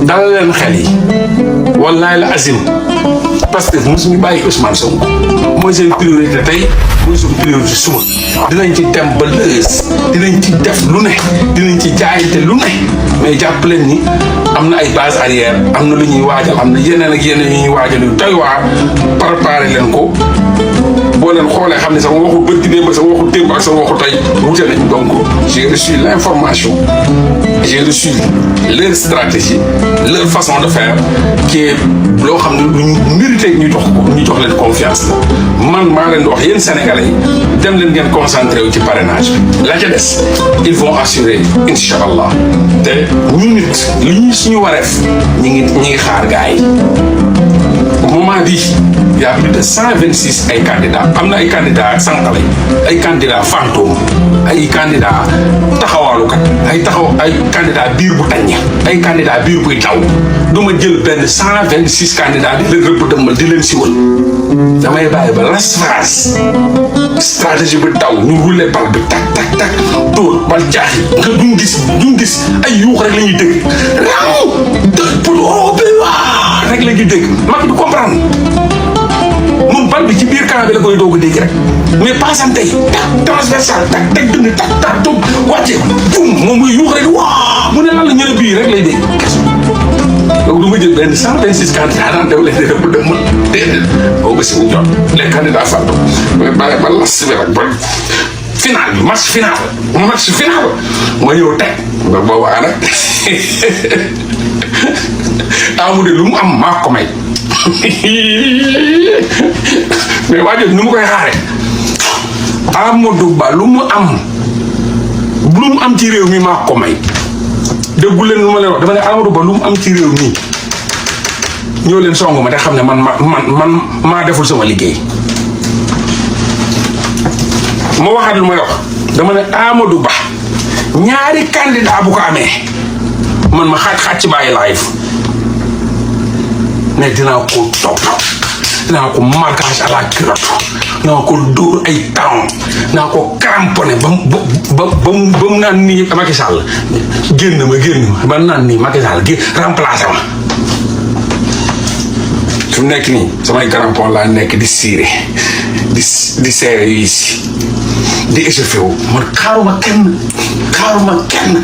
dal leen xel yi wallahi la azim Pastef mosuñu bàyyi Ousmane Sonko mooy seen priorité tey mooy suñu priorité suba dinañ ci dem ba lëës dinañ ci def lu ne dinañ ci jaayante lu ne mais jàpp leen ni am na ay base arrière am na lu ñuy waajal am na yeneen ak yeneen yu ñuy waajal yu doy waar préparé leen ko boo leen xoolee xam ne sama waxu bëtti démb sama waxu démb ak sama waxu tey wute nañ donc j'ai reçu l'information j'ai reçu leur stratégie leur façon de faire qui est loo xam ne luñ mérité ñu jox leen confiance la man maa leen di wax yéen Sénégalais yi dem leen ngeen concentré wu ci parrainage bi la ca des ils vont assurer incha allah te ñu nit li ñu suñu wareef ñi ngi xaar gars yi au moment bi il y a plus de 126 ay candidats am na ay candidats sànqale ay candidats fantôme ay candidats taxawaalukat ay candidats biir bu tàññ ay candidats biir buy daw du ma jël benn 126 candidats di leen rëbb dëmmal di leen siwal damay bàyyi ba las phase stratégie bi daw ñu rouler bal bi tak tak tak dóor bal jaaxi nga duñ gis ay yuux rek la ñuy dégg raw rek la ñuy dégg mag du comprendre moom bal bi ci biir camp bi la koy doog a dégg rek mais paasam tey tak transversal tak teg dund tak tak toog wàcce bum moom muy yuux rek waa mu ne lan la ñëw bii rek lay dégg donc du ma jël benn 126 candidats daan dew leen def bu dem déedéet boobu si mu jot les candidats fàttu mais bàyyi ba las bi rek ba final bi match final ma ñëw teg ba boobaa nag amude lu mu am maa ko may mais waa jooju nu mu koy xaare Amadou Ba lu mu am ci réew mi maa ko may déggu leen lu ma leen wax dafa ne Amadou Ba lu mu am ci réew mi ñëw leen song ma te xam ne man maa deful sama liggéey ma waxaat lu may wax dama ne Amadou Ba ñaari candidat bu ko amee man ma xaaj ci bàyyi live mais dinaa ko topp dinaa ko marquage à la culotte dinaa ko dóor ay talon dinaa ko cramponné ba mu naan nii Macky Sall génn ma ba naan nii Macky Sall remplacé ma su nekk nii samay crampon laa nekk di siire di seere yu si di échauffé wu man xaaruma kenn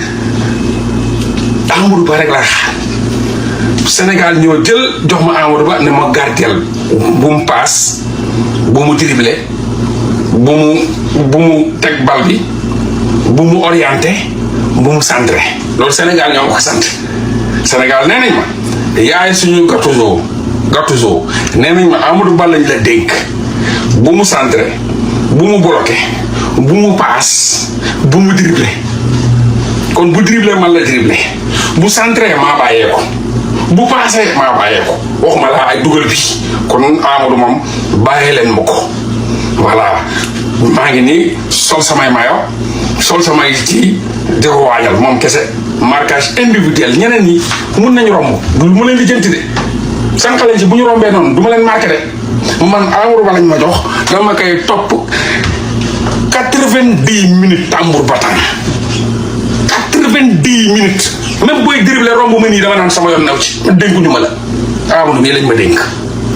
Amadou Ba rek laa xaar Sénégal ñoo jël jox ma Amadou Ba ne ma gardeel bu mu paas bu mu dribblé bu mu teg bal bi bu mu orienté bu mu centré loolu Sénégal ñoo ma ko sant Sénégal nee nañ ma yaay suñu Gattuso nee nañ ma Amadou Ba lañ la dénk bu mu centré bu mu bloqué bu mu paas bu mu dribblé kon bu dribblé man la dribblé bu centré maa bàyyee ko bu paasee maa bàyyee ko waxuma laa ay dugal bi kon Amadou moom bàyyee leen ma ko voilà maa ngi nii sol samay mayo sol samay ci di ko waajal moom kese marquage individuel ñeneen ñi mun nañu romb du mu leen lijjanti de sànqale ci bu ñu rombee noonu du ma leen marqué de man Amadou Ba lañ ma jox dama koy topp 90 minutes tambour batan 90 minutes même booy dribble romb ma nii dama naan sama yoon naw ci dénkuñu ma la Amadou mii lañ ma dénk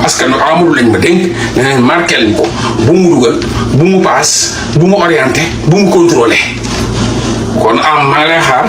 parce que Amadou lañ ma dénk ne leen marqué lañ ko bu mu dugal bu mu paas bu mu orienté bu mu contrôlé kon am maa lay xaar